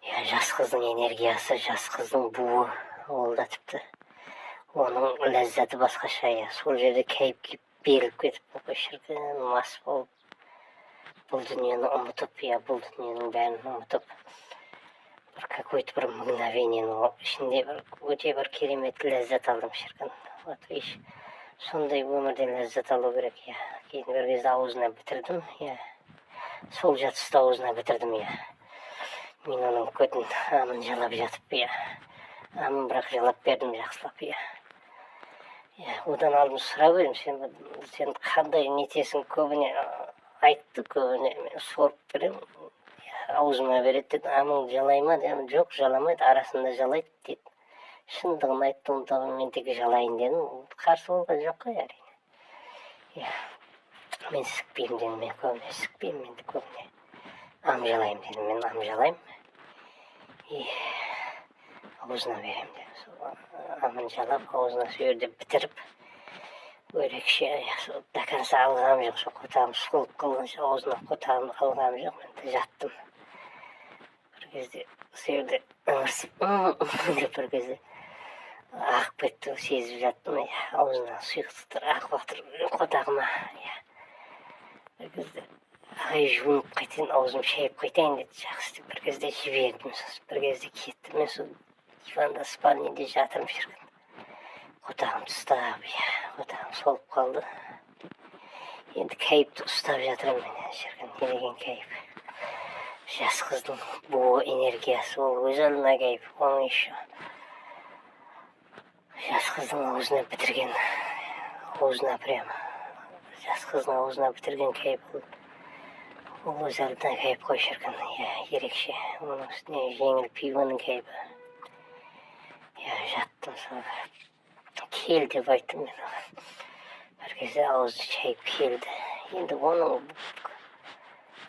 иә. Жас қыздың энергиясы, жас қыздың буы, ол да тіпті оның ләззаты басқаша, иә. Сол жерде кайфке беріліп кетіп қой, шіркін, мас болып, бұл дүниені ұмытып, иә, бұл дүниенің бәрін ұмытып, бір какой-то бір мгновениенің ішінде бір өте бір керемет ләззат алдым, шіркін. Вот видишь, сондай өмірден ләззат алу керек, иә. Кейін бір кезде аузына бітірдім, иә, сол жатыста аузына бітірдім, иә. Мен оның көтін амын жалап жатып, иә, амын бірақ жалап бердім жақсылап, иә. Одан алдын сұрап едім: Сен қандай нетесің көбіне?» Айтты: «Көбіне мен сорып беремін, иә, аузыма береді», – деді. «Амың жалай ма?» – дедім. «Жоқ, жаламайды, арасында жалайды», – деді. Шындығын айтты. Онда мен тек жалайын дедім. Қарсы болған жоқ қой, әрине, иә. «Мен сікпеймін», – дедім. «Мен көбіне сікпеймін, мен көбіне ам жалаймын», – дедім. «Мен ам жалаймын и аузына беремін», – дедім. Сол амын жалап, аузына сол жерде бітіріп, ерекше, сол до конца алғаным жоқ. Сол қотағым солып қалғанша аузына қотағымды алғаным жоқ. Мен жаттым. Бір кезде сол жерде ыңырсып деп, бір кезде ағып кетті, сезіп жаттым, иә. Аузынан сұйықтықтар ағып жатыр қотағыма, иә. Бір кезде: «Ағай, жуынып қайтайын, аузымды шайып қайтайын», – деді. «Жақсы», – деп бір кезде жібердім. Сосын бір кезде кетті. Мен сол диванда, спальныйде жатырмын, шіркін, қотағым ұстап, иә, қотағым солып қалды. Енді кайфты ұстап жатырмын мен, шіркін. Не деген кайф! Жас қыздың буы, энергиясы, ол өз алдына кайф. Оның еще жас қыздың аузына бітірген, аузына, прямо жас қыздың аузына бітірген кайф, ол өз алдына кайф қой, шіркін, иә, ерекше. Оның үстіне жеңіл пивоның кайфы, иә. Жаттым сол. «Кел», – деп айттым мен оған. Бір кезде аузын шайып келді. Енді оның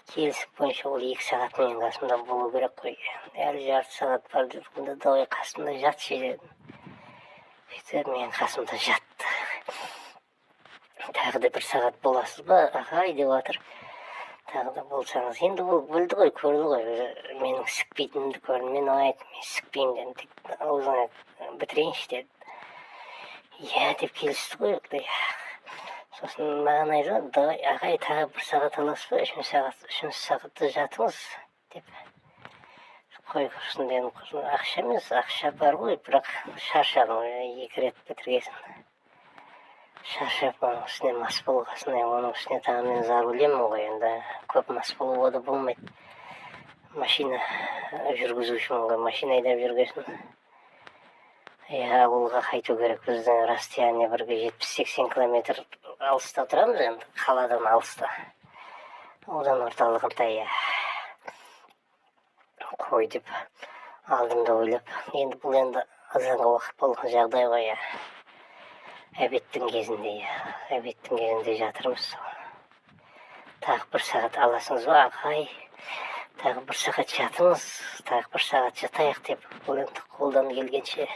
келісім бойынша ол 2 сағат менің қасымда болу керек қой. Әлі жарты сағат бар дедім. Онда давай, қасымда жатшы дедім. Сөйтіп менің қасымда жатты. Тағы да бір сағат боласыз ба, ағай, деп жатыр. Тағы да болсаңыз. Енді ол білді ғой, көрді ғой өзі менің сікпейтінімді көрді. Мен оған айттым: мен сікпеймін дедім, тек аузыңа бітірейінші дедім. Иә деп келісті ғой. Иә. Сосын маған айтады: давай, ағай, тағы бір сағат аласыз ба, үшінші сағат, үшінші сағатта жатыңыз деп. Қой құрсын дедім, құрсын, ақша емес, ақша бар ғой, бірақ шаршадым екі рет бітіргесін, шаршап, оның үстіне мас болғасын, оның үстіне тағы мен за рулемін ғой. Енді көп мас болуға да болмайды, машина жүргізушімін ғой, машина айдап жүргесін, иә, ауылға қайту керек. Біздің расстояние бір 70-80 километр алыста тұрамыз енді, қаладан алыста, аудан орталығында, иә. Қой деп алдым да ойлап. Енді бұл енді азанғы уақыт болған жағдай ғой, иә, обедтің кезінде, иә, обедтің кезінде жатырмыз. Тағы бір сағат аласыңыз ба, ағай, тағы бір сағат жатыңыз, тағы бір сағат жатайық деп. Ол енді қолдан келгенше,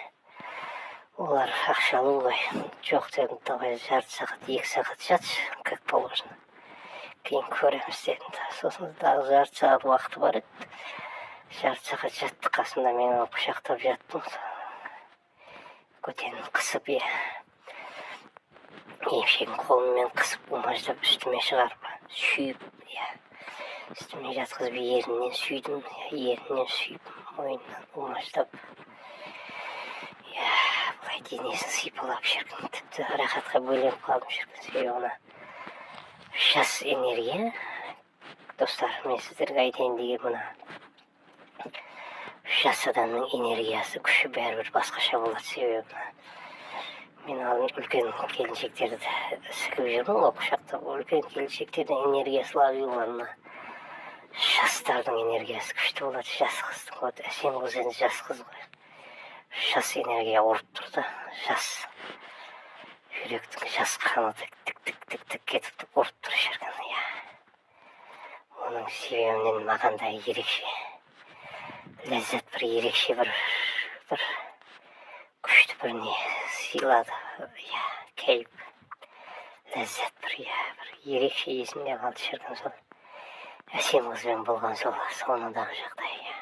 олар ақша алу ғой. Жоқ дедім, давай жарты сағат, 2 сағат жатшы, как положено, кейін көреміз дедім. Сосын тағы жарты сағат уақыты бар еді, жарты сағат жатты қасымда. Мен оны құшақтап жаттым, көтенін қысып, иә, емшегін қолыммен қысып, умаждап, үстіме шығарып сүйіп, иә, үстіме жатқызып, ернінен сүйдім, иә, ернінен сүйіп, мойнынан умаждап, иә, былай денесін сипалап, шіркін, тіпті рахатқа бөленіп қалдым, шіркін. Себебі ана жас энергия, достар, мен сіздерге айтайын деген, мына жас адамның энергиясы, күші бәрібір басқаша болады. Себебі мына мен алдын үлкен келіншектерді сігіп жүрмін ғой құшақтап. Үлкен келіншектердің энергиясы слабый болады, мына жастардың энергиясы күшті болады. Жас қыздың, вот Әсем қыз енді жас қыз ғой, жас энергия ұрып тұр да, жас жүректің жас қаны тік тік тік тік тік кетіп ұрып тұр, шіркін, иә. Оның себебінен маған да ерекше ләззат, бір ерекше бір күшті бір не сыйлады, иә, кайф, ләззат бір, иә, бір ерекше есімде қалды, шіркін, сол Әсем қызбен болған сол саунадағы жағдай, иә.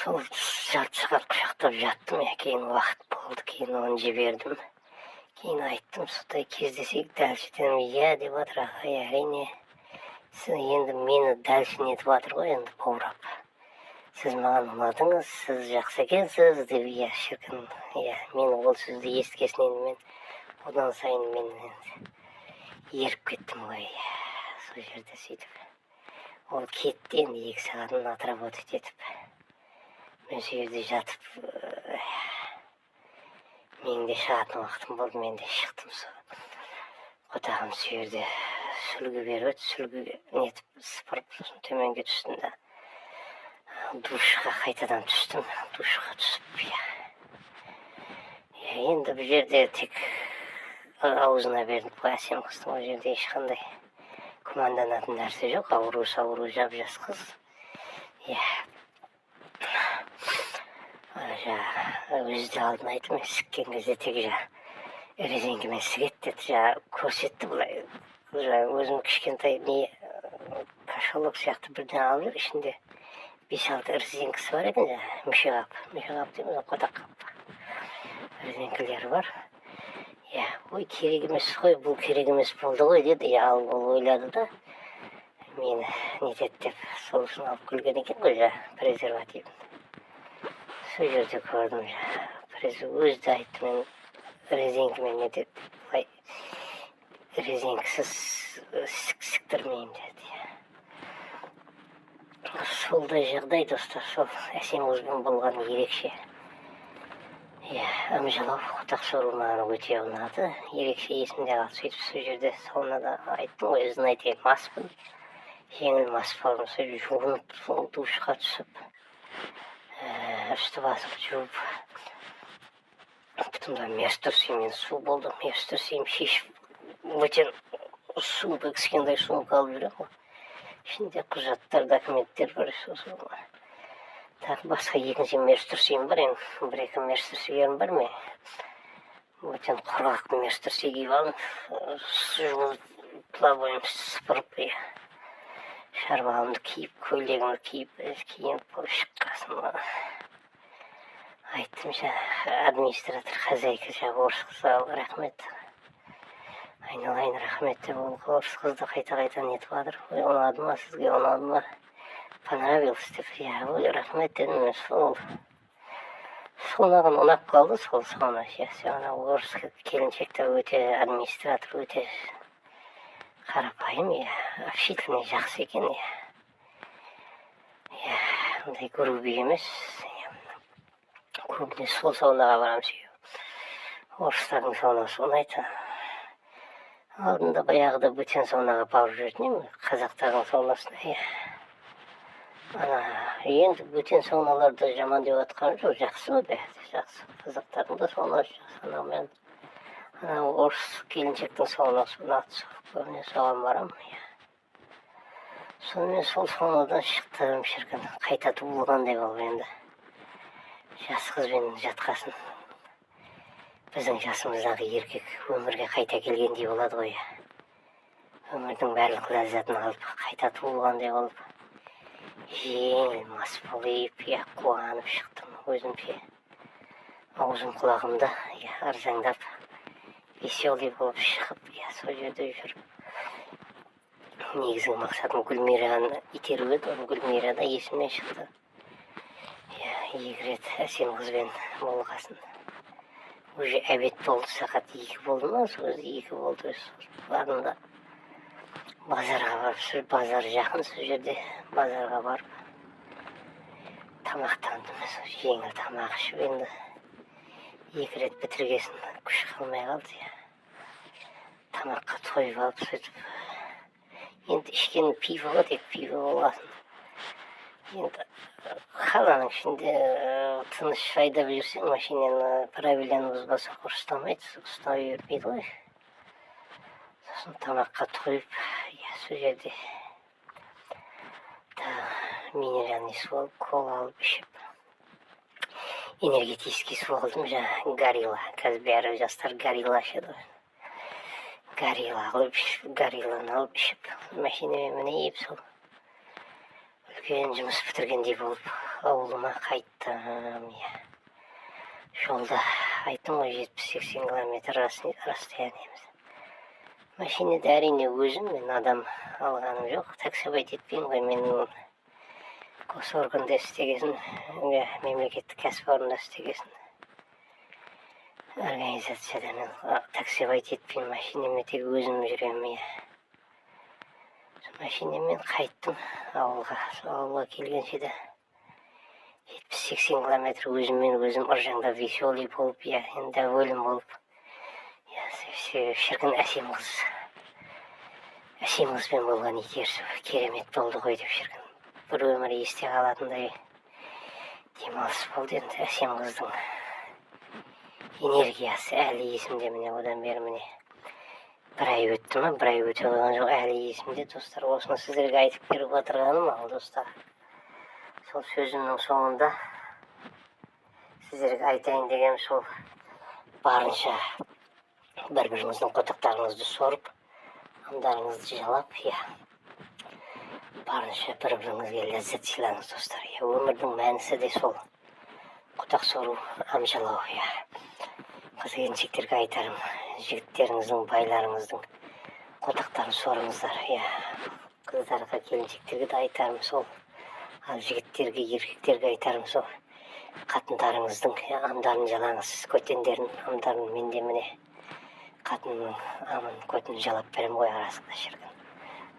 Сол жарты сағат құшақтап жаттым, иә. Кейін уақыт болды, кейін оны жібердім. Кейін айттым: сондай кездесейік дальше дедім. Иә деп жатыр. Ағай, әрине. Сіз енді мені дальше нетіп жатыр ғой енді, баурап, сіз маған ұнадыңыз, сіз жақсы екенсіз деп, иә, шіркін, иә. Мен ол сөзді естіген енді мен одан сайын мен енді еріп кеттім ғой, иә. Сол жерде сөйтіп ол кетті енді, 2 сағатын отработать етіп. Мен сол жерде жатып, менің де шығатын уақытым болды, мен де шықтым. Сол қотағым сол жерде сүлгі беріп еді, сүлгі нетіп, сыпырып, сосын төменге түстім да, душқа қайтадан түстім. Душқа түсіп, иә, енді бұл жерде тек аузына бердім ғой Әсем қыздың. Ол жерде ешқандай күмәнданатын нәрсе жоқ, ауру сауру жап жас қыз, иә. Жаңағы өзі де алдын айтты: мен сіккен кезде тек жаңағы резинкамен сігеді деді. Жаңағы көрсетті былай, жаңағы өзім кішкентай не, кошелек сияқты бірдеңе алып жүр, ішінде бес алты резинкасы бар екен. Жаңағы мүшеқап, мүшеқап дейміз ғой, қотақ қап резинкалері бар, иә. Ой, керек емес қой бұл, керек емес болды ғой деді, иә. Ал ол ойлады да, мені нетеді деп, сол үшін алып келген екен ғой жаңағы презервативін. Сол жерде көрдім, жаңағы өзі де айтты: мен резинкамен нетеді, былай резинкасыз сіктірмеймін деді, иә. Сондай жағдай, достар, сол Әсем қызбен болған ерекше, иә, ымжалау, қотақ сору маған өте ұнады, ерекше есімде қалды. Сөйтіп сол жерде саунада айттым ғой, знаете, маспын, жеңіл мас болдым. Сөйтіп жуынып, сол душқа түсіп, үсті басымды жуып, тіпті Бұтымда мерс трусимен су болды. Мерс трусиім шешіп, бөтен сумка, кішкентай сумка алып жүремін ғой, ішінде құжаттар, документтер бар. Сосын тағы басқа екінші мерс трусиім бар. Енді бір екі мерс трусилерім бар менің. Бөтен құрғақ мерс труси киіп алдым, жуынып, тұла бойымды сыпырып, иә, шаруамды киіп, көйлегімді киіп, киініп болып шыққасын, айттым жаңағы администратор, хозяйка, жаңағы орыс қызға: «Рахмет, айналайын, рахмет», — деп. Ол орыс қыз да қайта қайта нетіп жатыр: «Ой, ұнады ма сізге, ұнады ма, понравилось?» — деп. «Иә, ой, рахмет», — дедім мен. Сол маған ұнап қалды сол сауна. Ана орыс келіншек те өте, администратор өте қарапайым, иә, общительный, жақсы екен, иә, андай грубый емес. Көбіне сол саунаға барамын, себебі орыстардың саунасы ұнайды. Алдында баяғыда бөтен саунаға барып жүретін едім, қазақтардың саунасына, иә. Ана енді бөтен сауналарды жаман деп жатқаным жоқ, жақсы ғой, бәрі де жақсы, қазақтардың да саунасы жақсы. Анау мен ана орыс келіншектің саунасы ұнады, көбіне соған барамын, иә. Сонымен сол саунадан шықтым, шіркін, қайта туылғандай болып. Енді жас қызбен жатқасын, біздің жасымыздағы еркек өмірге қайта келгендей болады ғой, иә. Өмірдің барлық ләззатын алып, қайта туылғандай болып, жеңіл, мас болып, иә, қуанып шықтым өзімше. Аузым құлағымда, иә, ыржаңдап, веселый болып шығып, иә, сол жерде жүріп, негізгі мақсатым Гүлмираны итеру еді. Оны Гүлмира да есімнен шықты, иә. Екі рет әсем қызбен болғасын, уже обед болды, сағат 2 болды ма, сол кезде 2 болды. Бардым да базарға барып, сол базар жақын, сол жерде базарға барып тамақтандым. Сол жеңіл тамақ ішіп, енді екі рет бітіргесін күш қалмай қалды, иә, тамаққа тойып алып. Сөйтіп енді ішкен пиво ғой, тек пиво болғасын, енді қаланың ішінде тыныш айдап жүрсең машинаны, правиланы бұзбасаң, ұстамайды, ұстай бермейді ғой. Сосын тамаққа тойып, иә, сол жерде тағы минеральный су алып, кола алып ішіп, энергетический су алдым, жаңағы Горилла. Қазір бәрі жастар Горилла ішеді ғой. Горилла алып ішіп, Горилланы алып ішіп, машинамен мініп, сол үлкен жұмыс бітіргендей болып ауылыма қайттым, иә. Жолда айттым ғой, 70-80 километр расстояниеміз. Машинада, әрине, өзім, мен адам алғаным жоқ, таксовать етпеймін ғой. Мен госорганда істегесін, иә, мемлекеттік кәсіпорында істегесін, организацияда мен таксовать етпеймін, машинамен тек өзім жүремін, иә. Сол машинамен қайттым ауылға. Сол ауылға келгенше де 70-80 километр өзіммен өзім ыржаңдап, веселый болып, иә, енді доволен болып, иә. Шіркін, әсем қыз, әсем қызбен болған итерісу керемет болды ғой деп, шіркін, бір өмір есте қалатындай демалыс болды. Енді әсем қыздың энергиясы әлі есімде. Міне, одан бері, міне, бір ай өтті ма, бір ай өте қойған жоқ, әлі есімде, достар. Осыны сіздерге айтып беріп отырғаным. Ал, достар, сол сөзімнің соңында сіздерге айтайын дегенім сол: барынша бір біріңіздің қотақтарыңызды сорып, амдарыңызды жалап, иә, барынша бір біріңізге ләззат сыйлаңыз, достар, иә. Өмірдің мәнісі де сол: қотақ сору, ам жалау, иә. Қыз келіншектерге айтарым: жігіттеріңіздің, байларыңыздың қотақтарын сорыңыздар, иә. Қыздарға, келіншектерге де айтарым сол. Ал жігіттерге, еркектерге айтарым сол: қатындарыңыздың амдарын жалаңыз, көтендерін, амдарын. Мен де, міне, қатынымның амын, көтін жалап беремін ғой арасында, шіркін.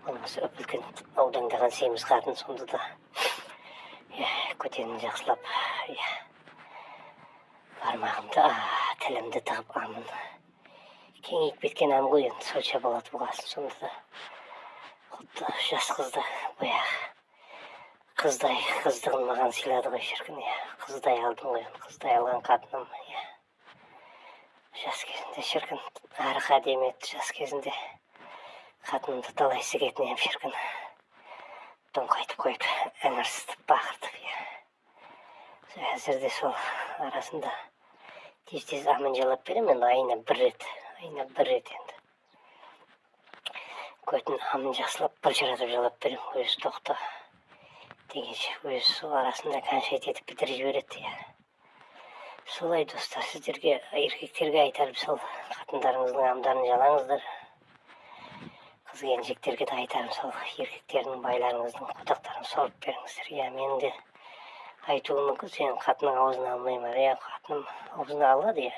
Болмаса үп үлкен аудаңдаған семіз қатын, сонда да, иә, көтенін жақсылап, иә, бармағымды, тілімді тығып, амын, кеңейіп кеткен ам ғой енді, сонша болады бұғасын. Сонда да құдды жас қызды, баяғы қыздай қыздығын маған сыйлады ғой, шіркін, иә. Қыздай алдым ғой енді, қыздай алған қатыным, иә. Шіркін, арық әдемі еді жас кезінде. Қатынымды талай сігетін едім, шіркін. Тоңқайтып қойып, ыңырсытып, бақыртып, иә. Әзір де сол арасында тез-тез амын жалап беремін енді, айына бір рет, айына бір рет енді. Көтін амын жақсылап былжыратып жалап беремін, өзі тоқта дегенше, өзі сол арасында кончать етіп бітіріп жібереді, иә. Солай, достар, сіздерге, еркектерге айтарым сол: қатындарыңыздың амдарын жалаңыздар. Қыз келіншектерге де айтарым сол: еркектердің, байларыңыздың қотақтарын сорып беріңіздер, иә. Менің де айтуым мүмкін: «Сенің қатының аузына алмай ма?» Иә, қатыным аузына алады, иә.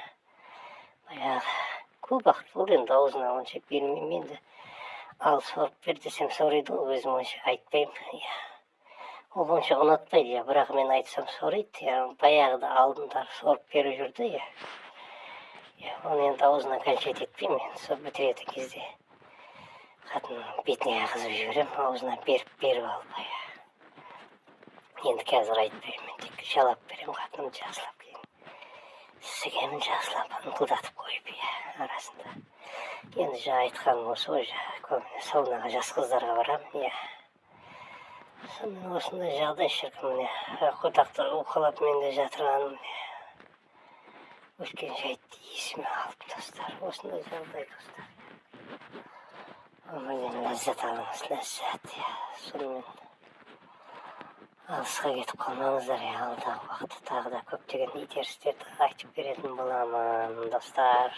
Баяғы көп уақыт болды енді, аузына онша бермеймін енді. Ал сорып бер десем, сориды ғой, өзім онша айтпаймын, иә. Ол онша ұнатпайды, иә, бірақ мен айтсам, сориды, иә. Баяғыда алдындары сорып беріп жүрді, иә. Иә, оны енді аузына кончать етпеймін енді, сол бітіретін кезде қатынның бетіне ағызып жіберемін, аузына беріп беріп алып, иә. Енді қазір айтпаймын, мен тек жалап беремін қатынымды жақсылап, кейін сігемін жақсылап, ыңқылдатып қойып, иә, арасында. Енді жаңа айтқаным осы ғой. Жаңа көбіне саунаға жас қыздарға барамын, иә. Сонымен, осындай жағдай, шіркін. Міне, қотақты уқалап мен де жатырғаным, міне, өткен жайтты есіме алып, достар. Осындай жағдай, достар. Өмірден ләззат алыңыз, ләззат, иә. Сонымен, алысқа кетіп қалмаңыздар, иә. Алдағы уақытта тағы да көптеген итерістерді айтып беретін боламын, достар.